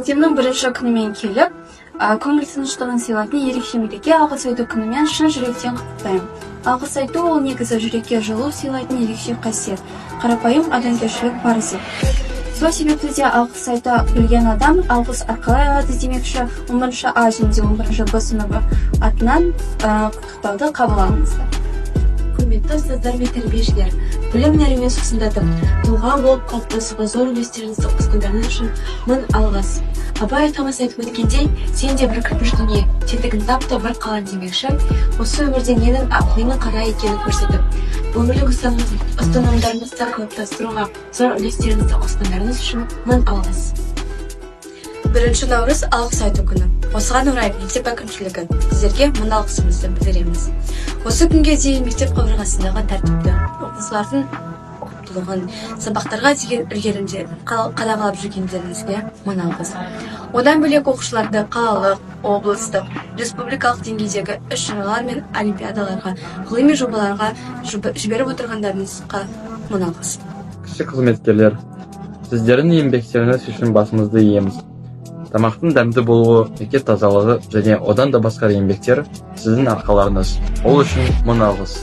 Көктемнің бірінші күнімен келіп, көңіл тыныштығын сыйлайтын ерекше мереке — Алғыс айту күнімен шын жүректен құттықтаймын. Алғыс айту — ол негізі жүрекке жылу сыйлайтын ерекше қасиет, қарапайым адамгершілік парызы. Сол себепті де алғыс айта білген адам алғыс арқалай алады демекші, 11 А және де 11 Б сыныбы атынан құттықтауды қабыл алыңыздар. Құрметті ұстаздар мен тәрбиешілер, білім нәрімен сусындатып, тұлға болып қалыптасуға зор үлестеріңізді қосқандарыңыз үшін мың алғыс. Абай атамыз айтып өткендей, «Сен де бір кірпіш дүние, тетігін тап та бір қалан» демекші, осы өмірде ненің ақ, ненің қара екенін көрсетіп, өмірлік ұстанымдарыңызды қалыптастыруға зор үлестеріңізді қосқандарыңыз үшін мың алғыс. 1 наурыз — Алғыс айту күні. Осыған орай мектеп әкімшілігі сіздерге мың алғысымызды білдіреміз. Осы күнге дейін мектеп қабырғасындағы тәртіпті, оқушылардың ұқыптылығын, сабақтарға деген үлгерімдерін қадағалап жүргендеріңізге мың алғыс. Одан бөлек оқушыларды қалалық, облыстық, республикалық деңгейдегі іс шаралар мен олимпиадаларға, ғылыми жобаларға жіберіп отырғандарыңызға мың алғыс. Кіші қызметкерлер, сіздердің еңбектеріңіз үшін басымызды иеміз. Тамақтың дәмді болуы, мектеп тазалығы және одан да басқа еңбектер сіздің арқаларыңыз. Ол үшін мың алғыс.